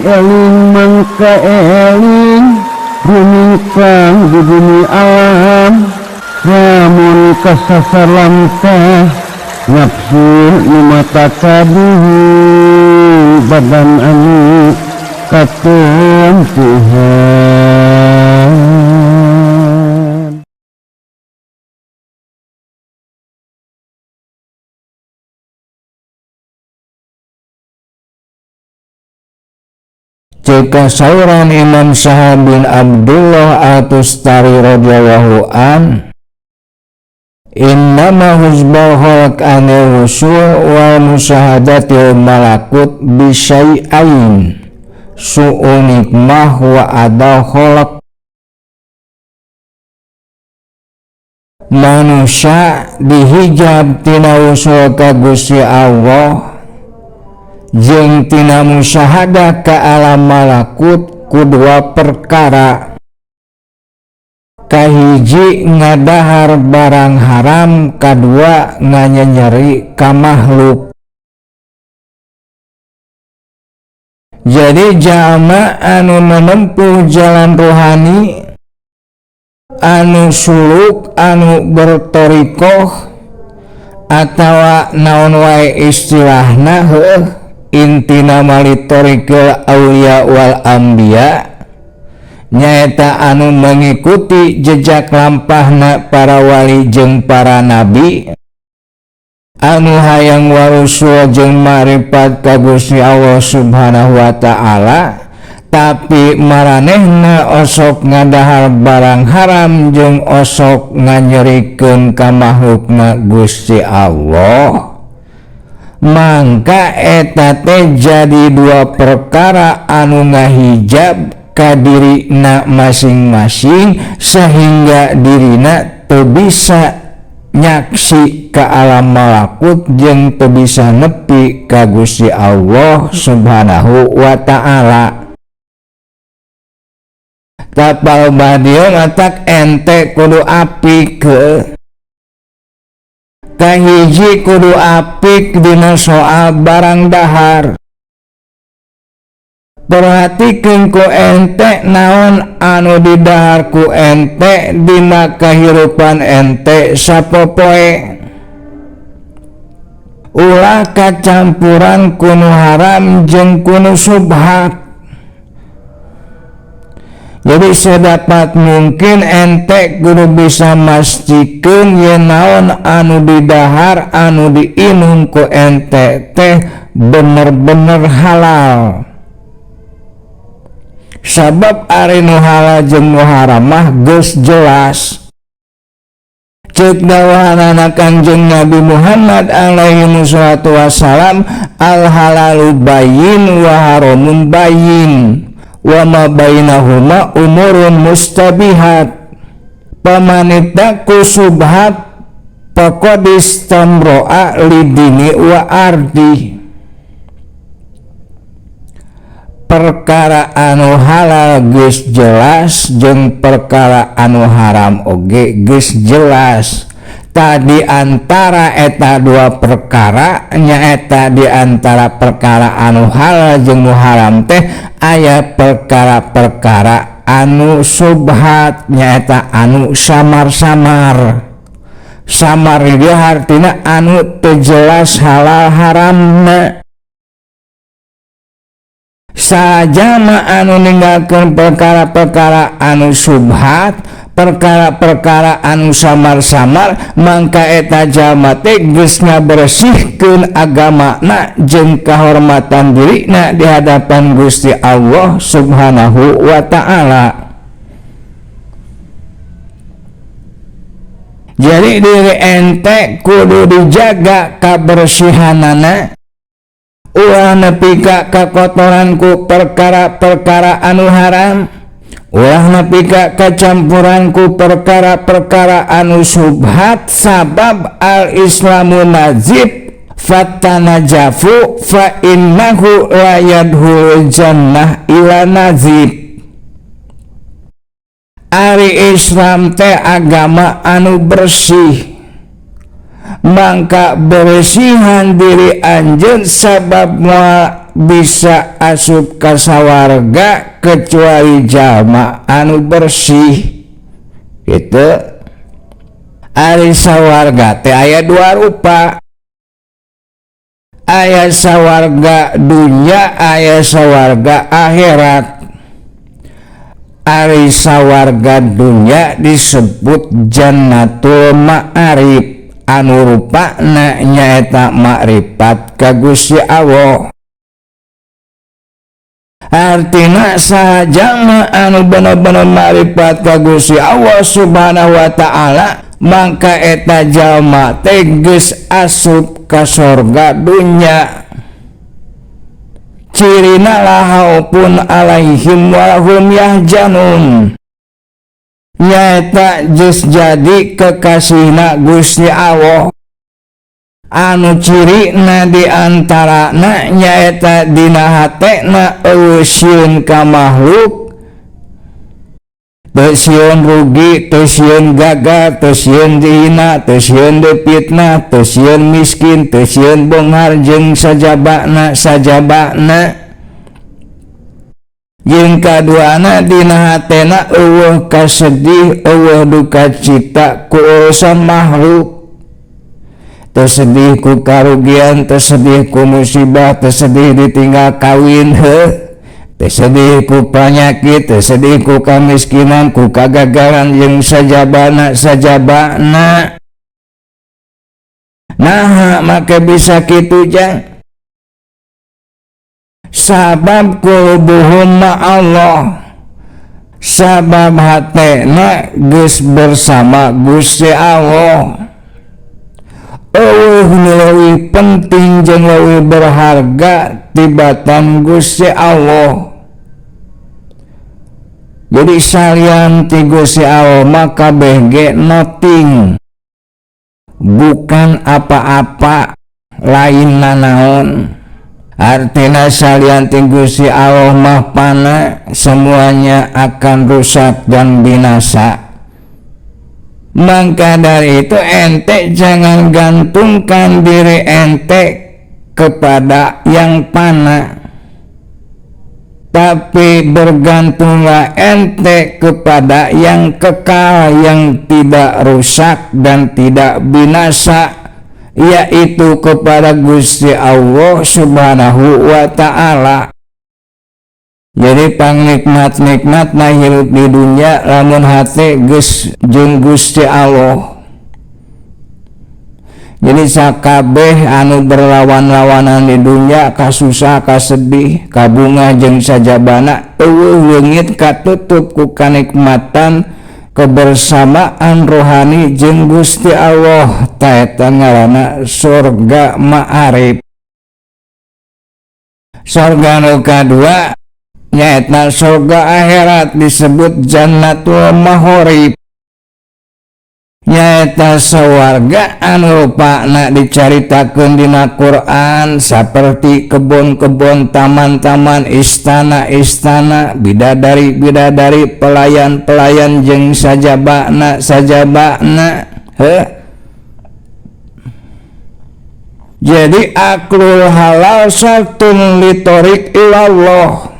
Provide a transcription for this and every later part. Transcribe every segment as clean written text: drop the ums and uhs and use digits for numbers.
Eling mangka eling rumingkang di bumi alam lamun kasasar lamtah nafsu nu mata kaduhu badan anu katempuhan. Jika sauran Imam Sahal bin Abdullah At-Tustari radhiyallahu an, innama huzbal khalq anil wusul wal musyahadati malakut bisyai'ain su'u nikmah wa adal khalq. Manusia dihijab tina wusul ka Gusti Allah jeung tina musyahadah ka alam malakut ku dua perkara. Kahiji ngadahar barang haram, kadua nganyenyeri ka makhluk. Jadi jalma anu menempuh jalan rohani, anu suluk, anu bertorikoh atawa naon wae istilahna, heuh intina malitorikil aulia wal anbiya, nyaeta anu mengikuti jejak lampahna para wali jeung para nabi, anu hayang warusul jeung marifat ka Gusti Allah Subhanahu wa taala, tapi maranehna osok ngadahar barang haram jeung osok nganyerikeun ka makhlukna Gusti Allah. Mangka eta teh jadi dua perkara anu ngahijab ka dirina masing-masing sehingga dirina teu bisa nyaksi ka alam malakut jeung teu bisa nepi ka Gusti Allah Subhanahu wa taala. Tapal badieu matak ente kudu apik ke kahiji kudu apik dina soal barang dahar. Perhatikeun ku ente naon anu didahar ku ente dina kahirupan ente sapopoe. Ulah kacampuran ku nu haram jeung ku nu subhat. Jadi sedapat mungkin ente kudu bisa mastikeun yen naon anu didahar anu diinum ku ente teh bener-bener halal. Sabab ari nu halal jeung nu haram mah geus jelas. Ceuk dawahanana Kangjeng Nabi Muhammad alaihi wassalatu wassalam, al halalu bayyin wa haramun bayyin wa ma bainahuma umurun mustabihat. Pamanitaku subhat faqad istamro'a lidini wa ardi. Perkara anu halal geus jelas jeung perkara anu haram oge geus jelas. Tadi antara eta dua perkara nyaeta di antara perkara anu halal jeung nu haram teh aya perkara-perkara anu subhat nyaeta anu samar-samar. Samar ieu hartina anu teu jelas halal haramna. Sajama anu ninggalkeun perkara-perkara anu subhat, perkara-perkara anu samar-samar, mangka eta jalma teh geus ngabersihkeun agamana jeung kahormatan dirina di hadapan Gusti Allah Subhanahu wa taala. Jadi diri ente kudu dijaga kabersihanana, ulah nepi ka kakotoran ku perkara-perkara anu haram, ulah nepi ka kacampuran ku perkara-perkara anu subhat. Sabab al-islamu nazib fatanajafu fa innahu la yadkhulul jannah ila nazib. Ari Islam teh agama anu bersih, mangka bersihan diri anjeun sabab moal bisa asup ka sawarga kecuali jalma anu bersih. Gitu. Ari sawarga teh aya dua rupa. Aya sawarga dunya, aya sawarga akhirat. Ari sawarga dunya disebut jannatul ma'arif, anu rupana nyaeta makrifat ka Gusti Allah. Artina saha jalma anu bener-bener makrifat ka Gusti Allah Subhanahu wa ta'ala, maka eta jalma teh geus asup ka sorga dunya. Cirina la khaufun alaihim wa lahum yahzanun, nyaeta geus jadi kekasihna Gusti Allah. Anu cirina di antarana nyaeta dina hatena eueuh sieun ka makhluk, teu sieun rugi, teu sieun gagal, teu sieun dihina, teu sieun dipitnah, teu sieun miskin, teu sieun beunghar jeung sajabana sajabana. Jeung kaduana dina hatena eueuh kasedih, eueuh duka cita ku urusan makhluk. Teu sedih ku karugian, teu sedih ku musibah, teu sedih ditinggal kawin, heuh. Teu sedih ku panyakit, teu sedih ku kamiskinan, ku kagagalan jeung sajabana sajabana. Nah, maka bisa kitu jang. Sabab qulubuhum ma'allah, sabab hatena geus bersama Gusti Allah. Eueuh nu leuwih penting jeung leuwih berharga tibatan Gusti Allah. Jadi salian ti Gusti Allah maka kabeh ge nothing, bukan apa-apa, lain nanaon. Artina salian ti Gusti Allah mah pana, semuanya akan rusak dan binasa. Maka dari itu ente jangan gantungkan diri ente kepada yang pana, tapi bergantunglah ente kepada yang kekal, yang tidak rusak dan tidak binasa, yaitu kepada Gusti Allah Subhanahu wa ta'ala. Jadi pangnikmat-nikmat na hirup di dunia lamun hate geus jeung Gusti Allah. Jadi sakabeh anu berlawan-lawanan di dunia, kasusah, kasedih, kabunga jeung sajabana, eueuh leungit katutup ku kanikmatan kebersamaan rohani jeung Gusti Allah. Ta eta ngaranna surga ma'arif. Surga nu kadua nyaeta surga akhirat disebut jannatul mahorib, nyaeta sawarga anu rupana dicaritakeun dina Quran saperti kebun-kebun, taman-taman, istana-istana, bidadari-bidadari, pelayan-pelayan jeung sajabana sajabana. Heuh. Jadi aklul halal syartun litorik ilallah.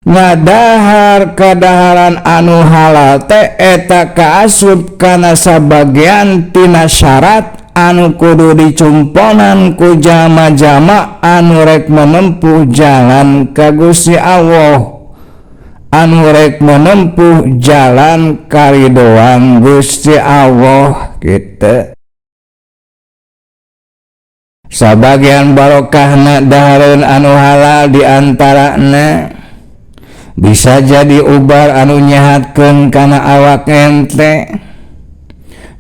Ngadahar kadaharan anu halal teh eta kaasup kana sabagian tina syarat anu kudu dicumponan ku jama-jama anu rek menempuh jalan ka Gusti Allah, anu rek menempuh jalan karidoan Gusti Allah gitu. Sabagian barokahna dahareun anu halal diantarana bisa jadi ubar anu nyehatkeun kana awak ente,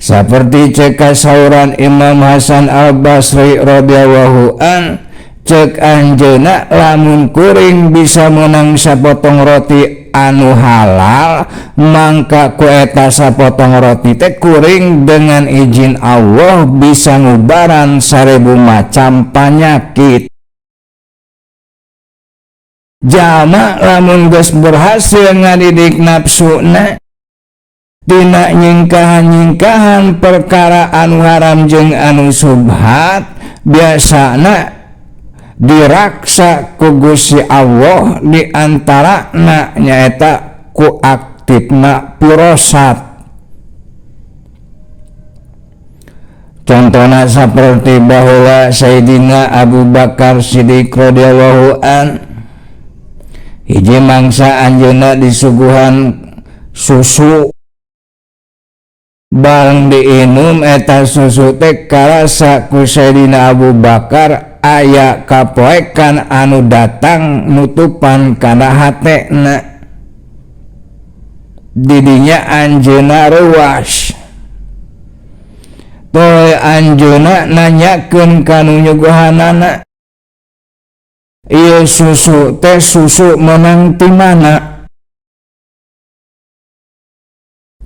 saperti cek kasauran Imam Hasan Al-Basri radhiyallahu an, cek anjeunna lamun kuring bisa menang sapotong roti anu halal, mangka ku eta sapotong roti teh kuring dengan izin Allah bisa ngubaran 1000 macam panyakit. Jalma lamun geus berhasil ngadidik nafsuna tina nyingkahan-nyingkahan perkara anu haram jeung anu subhat, biasana Diraksa ku Gusti Allah di antarana nyaeta ku aktifna firasat. Contohna saperti baheula Sayyidina Abu Bakar Siddiq radhiyallahu an, hiji mangsa anjeunna disuguhan susu, bareng diinum eta susu teh karasa ku Sayyidina Abu Bakar aya kapoekan anu datang nutupan kana hatena. Didinya anjeunna reuas. Tuluy anjeunna nanyakeun ka nu nyuguhanana, ieu susu teh susu meunang ti mana?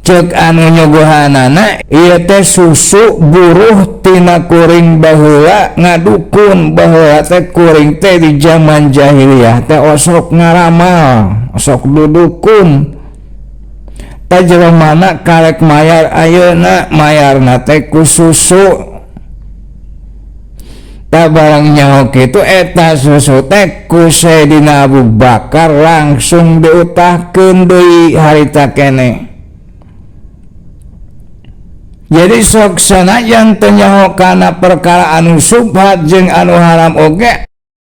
Ceuk anu nyuguhanana, ieu teh susu buruh tina kuring baheula ngadukun. Baheula teh kuring teh di zaman jahiliyah teh osok ngaramal, osok dudukun. Tah jelema karek mayar ayeuna, mayarna teh ku susu. Tah barang nyaho kitu eta susu teh ku Sayyidina Abu Bakar langsung diutahkeun deui harita keneh. Jadi sok sanajan teu nyaho kana perkara anu subhat jeung anu haram oge,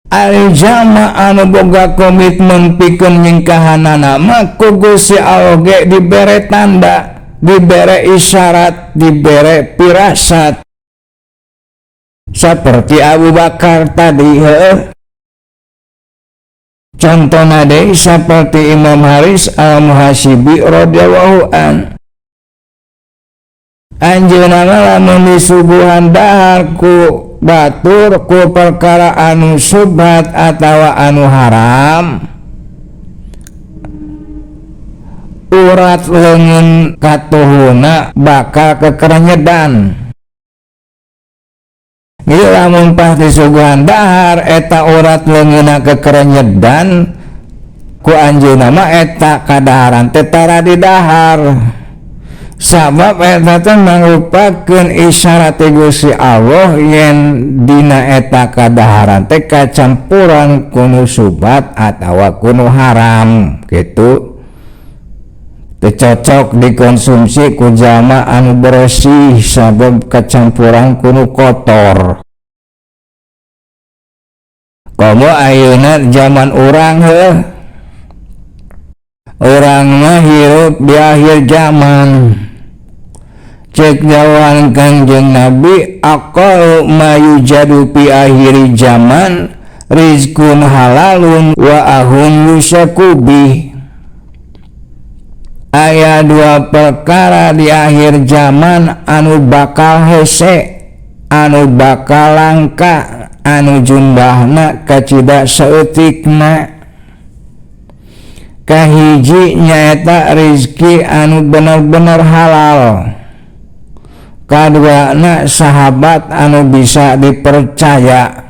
ari jalma anu boga komitmen pikeun nyingkahanana mah ku Gusti Allah ge dibere tanda, dibere isyarat, dibere pirasat. Seperti Abu Bakar tadi heueuh. Contohna deui seperti Imam Haris Al-Muhasibi radhiyallahu an. Anjeunna lamun disuguhan dahar ku batur ku perkara anu subhat atawa anu haram, urat leungeun katuhuna bakal kekerenyedan. Ieu lamun pas disuguhan dahar eta urat leungeunna kekerenyedan ku anjeunna mah eta kadaharan teh tara didahar. Sabab eta teh mangrupakeun isyarat ti Gusti Allah yen dina eta kadaharan teh kacampuran ku nu subhat atawa ku nu haram kitu. Teu cocok dikonsumsi ku jalma anu beresih sabab kacampuran ku nu kotor. Komo ayeuna zaman urang heuh, urang mah hirup di akhir zaman. Cek jawaban Kangjeng Nabi, aqallu ma yujadu fi akhiri zaman rizqun halalun wa ahun yusakubi. Aya dua perkara di akhir zaman anu bakal hese, anu bakal langka, anu jumbahna kacida saeutikna. Kahiji nyaeta rizki anu bener-bener halal. Kaduana sahabat anu bisa dipercaya.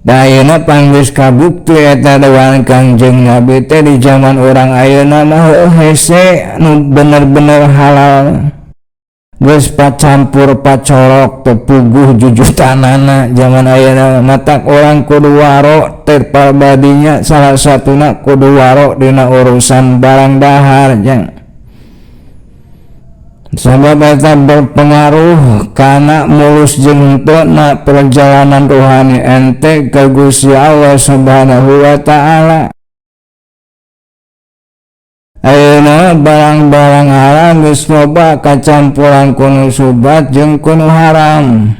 Da ayeuna panggeus kabukti eta dewan Kangjeng Nabi teh di zaman urang ayeuna mah heueuh hese nu bener-bener halal. Geus pacampur pacorok teu puguh jujutanana zaman ayeuna. Matak urang kudu waro teh parbadinya, salah satuna kudu waro dina urusan barang dahar jang. Sabab eta berpengaruh kana mulus jeung henteu na perjalanan rohani ente ka Gusti Allah Subhanahu wa taala. Ayeuna barang-barang haram geus loba kacampuran ku nu subhat jeung ku nu haram.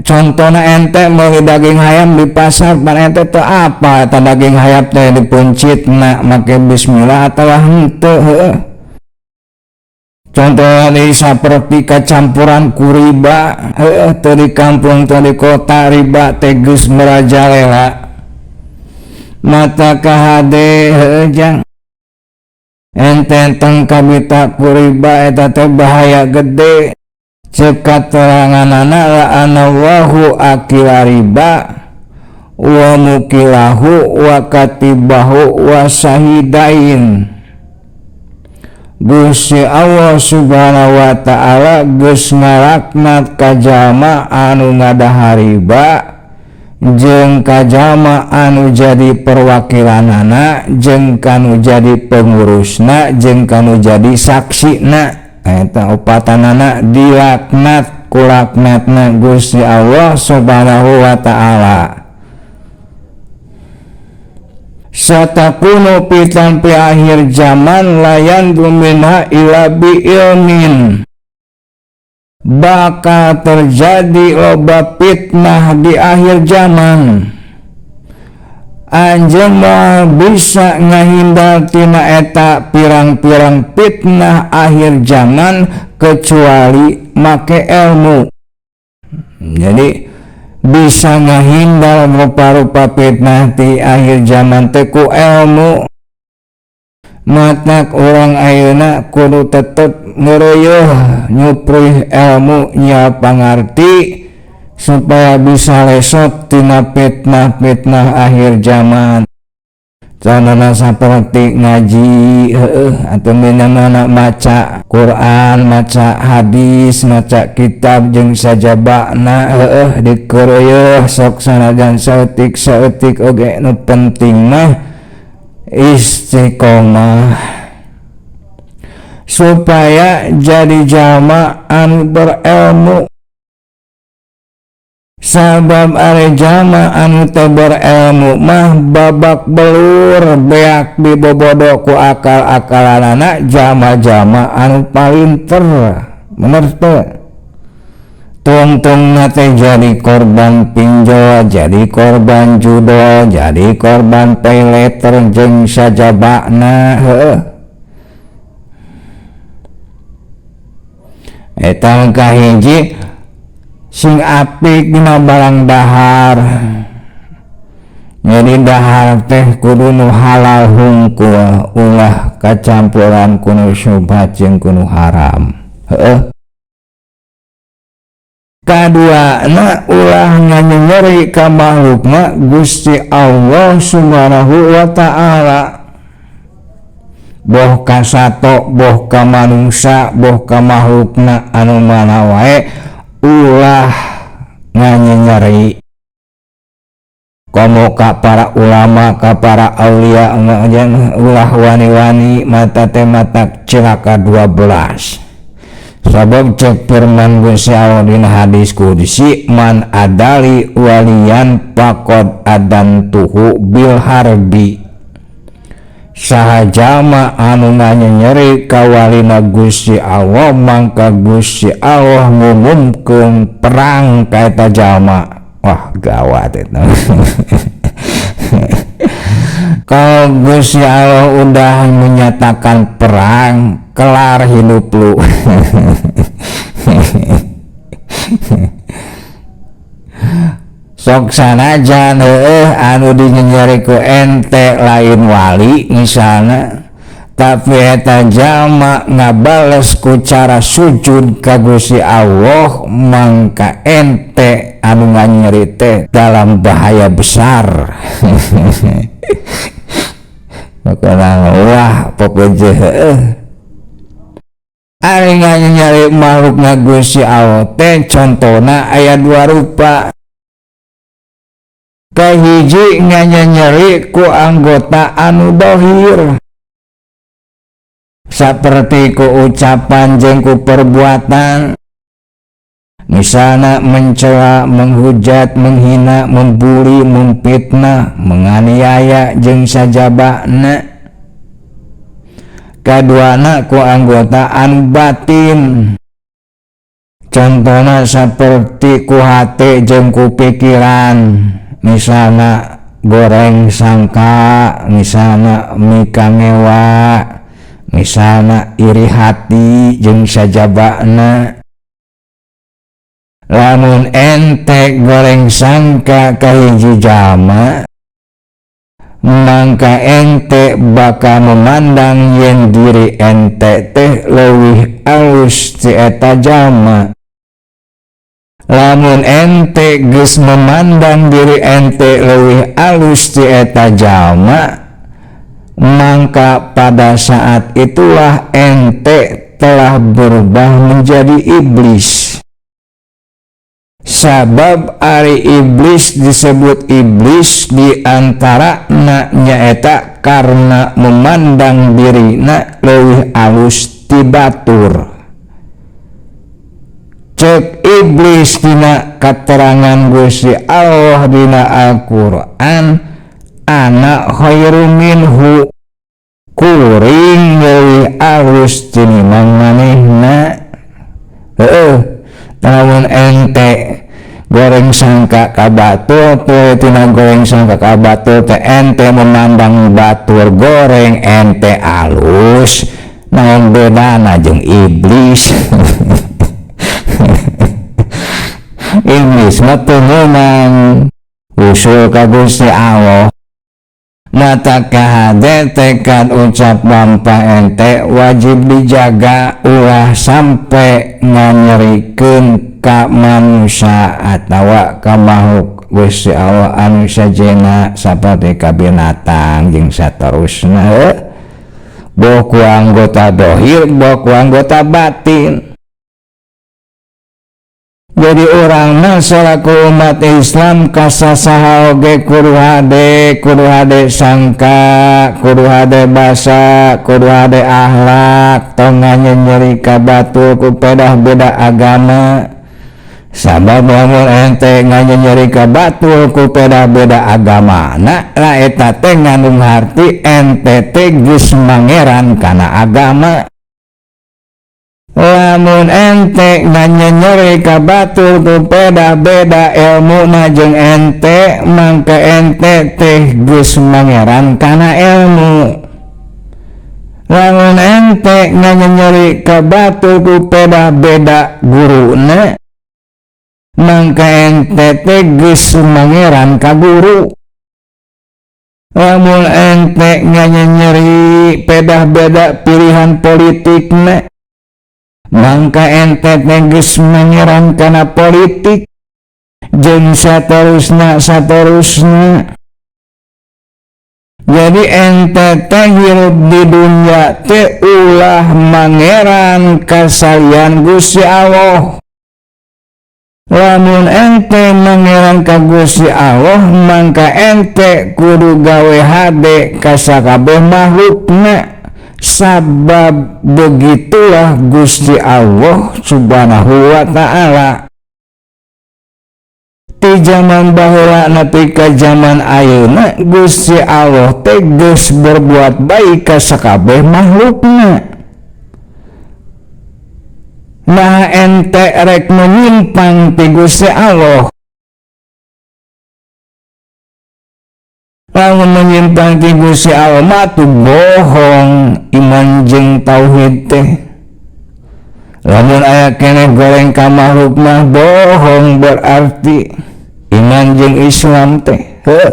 Contona ente meuli daging hayam di pasar, pan ente teu apa eta daging hayam teh dipuncitna make bismillah atawa henteu heueuh. Contohna deui saperti kacampuran ku riba, heueuh teu di kampung teu di kota riba teh geus merajalela. Mata kahade heueuh jang. Ente tong kabita ku riba eta teh bahaya gede. Ceuk kateranganana la'anallahu akila riba wa mukilahu wa katibahu wa syahidain. Gusti Allah Subhanahu wa ta'ala geus ngalaknat ka jalma anu ngadahar riba jeung ka jalma anu jadi perwakilanana jeung kanu jadi pengurusna jeung kanu jadi saksina. Eta opatanana dilaknat ku laknatna Gusti Allah Subhanahu wa ta'ala. Satakunu fitan fi akhir zaman layan minha ila bi ilmin. Bakal terjadi loba fitnah di akhir zaman. Anjeun moal bisa ngahindar tina eta pirang-pirang fitnah akhir zaman kecuali make ilmu. Jadi bisa ngahindar rupa-rupa fitnah di akhir zaman teh ku ilmu. Matak urang ayeuna kudu tetep ngeureuyeuh nyuprih ilmu nya pangarti supaya bisa lesot tina fitnah-fitnah akhir zaman. Contohna saperti ngaji heueuh atau minamana maca Quran, maca hadis, maca kitab jeung sajabana heueuh dikeureuyeun sok sanajan saeutik-saeutik oge nu penting mah istiqomah supaya jadi jalma anu berilmu. Sabab ari jalma anu teu berilmu mah babak belur beak dibobodo ku akal-akalanana jalma-jalma anu palinter. Bener teu? Tungtungna teh jadi korban pinjol, jadi korban judol, jadi korban pay later jeung sajabana heueuh. Eta kahiji sing apik dina barang dahar. Jadi dahar teh kudu nu halal hungkul, ulah kacampuran ku nu syubhat jeung ku nu haram. Heueuh. Kaduana ulah nganyeri ka makhlukna Gusti Allah Subhanahu wa ta'ala. Boh ka sato, boh ka manungsa, boh ka makhlukna anu mana wae ulah nganyeri. Komo ka para ulama, ka para aulia ulah wani-wani mata teh mata cilaka 12. Sabab cek firman Gusti Allah dina hadis qudsi, man adali waliyan faqad adantuhu bil harbi. Saha jalma anu nganyeri ka walina Gusti Allah mangka Gusti Allah ngumumkeun perang ka eta jalma. Wah, gawat eta. Kalau Gusti Allah udah menyatakan perang, kelar hidup lu. Sok sanajan heueuh anu dinyenyeri ku ente lain wali misalna, tapi eta jalma ngabales ku cara sujud ka Gusti Allah, mangka ente anu nganyeri teh dalam bahaya besar. Makana wah popoje heueuh. Ari nganyeri makhlukna Gusti Allah teh contona aya dua rupa. Kahiji nganyeri ku anggota anu dohir, saperti ku ucapan jeung ku perbuatan, misalna mencela, menghujat, menghina, membuli, memfitnah, menganiaya jeung sajabana. Kaduana ku anggota anu batin, contohna saperti ku hate jeung ku pikiran, misalna goreng sangka, misalna mikangewa, misalna iri hati jeung sajabana. Lamun ente goreng sangka ka hiji jalma, mangka ente bakal memandang yen diri ente teh leuwih alus ti eta jalma. Lamun ente geus memandang diri ente leuwih alus ti eta jalma, Maka pada saat itulah ente telah berubah menjadi iblis. Sabab ari iblis disebut iblis diantara na nyaeta karena memandang dirina leuwih alus ti batur. Cek iblis dina katerangan Gusti Allah dina Al-Qur'an, ana khairu minhu, kuring leuwih alus tinimbang manehna. Heueuh, lamun ente goreng sangka ka batur teh, tina goreng sangka ka batur teh ente memandang batur goreng ente alus, naon bedana jeung iblis? Iblis mah teu meunang usul ka Gusti Allah. Mata kahade tekad ucap lampah ente wajib dijaga ulah sampai nganyerikeun ka manusia atawa ka makhluk Gusti Allah anu sajena saperti ka binatang jeung saterusna, boh ku anggota dohir boh ku anggota batin. Jadi urang mah salaku umat Islam kasasaha oge kudu hade, kudu hade sangka, kudu hade basa, kudu hade akhlak, tong nganyeri ka batur ku pedah beda agama. Sabab lamun ente nganyeri ka batur ku pedah beda agama, na lah eta teh ngandung harti ente teh geus mangeran kana agama. Lamun ente nganyeri ka batur ku pedah beda ilmuna jeung ente, mangka ente teh geus mangeran kana ilmu. Lamun ente nganyeri ka batur ku pedah beda guruna, mangka ente teh geus mangeran ka guru. Lamun ente nganyeri pedah beda pilihan politikna, mangka ente teh geus mangeran kana politik jeung saterusna saterusna. Jadi ente teh hirup di dunia teh ulah mangeran kasalian Gusti Allah. Lamun ente mangeran ka Gusti Allah, mangka ente kudu gawe hade ka sakabeh makhlukna. Sabab begitulah Gusti Allah Subhanahu wa ta'ala. Ti zaman baheula nepi ka zaman ayeuna Gusti Allah teh geus berbuat baik ka sakabeh makhlukna. Nah ente rek menyimpang ti Gusti Allah. Lamun menyimpang ti Gusti Allah mah tuh bohong iman jeung tauhid teh. Lamun aya keneh goreng ka makhluk mah bohong berarti iman jeung Islam teh. Heuh.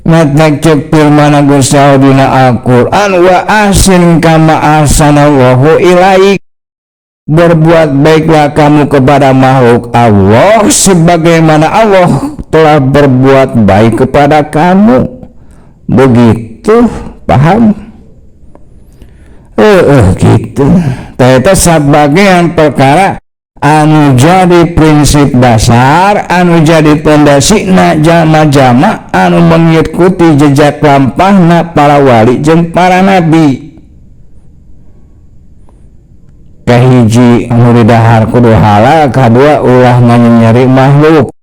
Matak cek firman Gusti Allah dina Al-Qur'an, wa ahsin kama ahsanallahu ilaik. Berbuat baiklah kamu kepada makhluk Allah sebagaimana Allah telah berbuat baik kepada kamu. Begitu, paham? Gitu. Ternyata sebagian perkara anu jadi prinsip dasar, anu jadi pondasina jama-jama anu mengikuti jejak lampahna para wali jeung para nabi. Kahiji anu didahar kudu halal, kadua ulah nganyeri makhluk.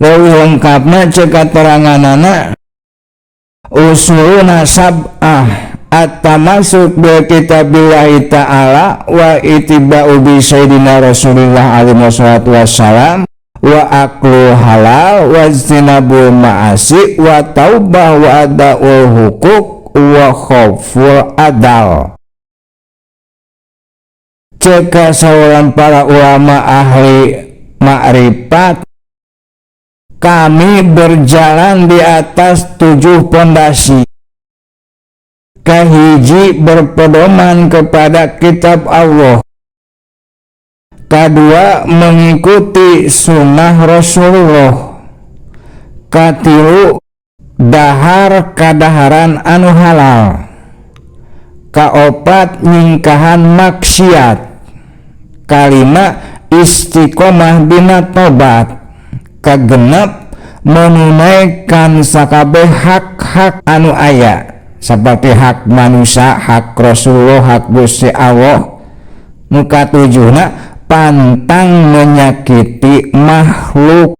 Leuwih lengkapna cek kateranganana usuluna sab'ah at-tamassuk bi kitabillahi ta'ala wa ittiba'u bi sayyidina Rasulillah alaihi wassalatu wassalam wa aklu halal wa ijtinabul ma'asi wa taubah wa ada'ul huquq wa khauful adal. Cek sawalan para ulama ahli ma'rifat, kami berjalan di atas 7 pondasi. Kahiji, berpedoman kepada kitab Allah. Kedua, mengikuti sunnah Rasulullah. Katilu, Dahar kadaharan anu halal. Kaopat, nyingkahan maksiat. Kalima, istiqomah dina tobat. Kagenep, menunaikan sakabeh hak-hak anu aya, seperti hak manusia, hak Rasulullah, hak Gusti Allah. Nu katujuhna, pantang menyakiti makhluk.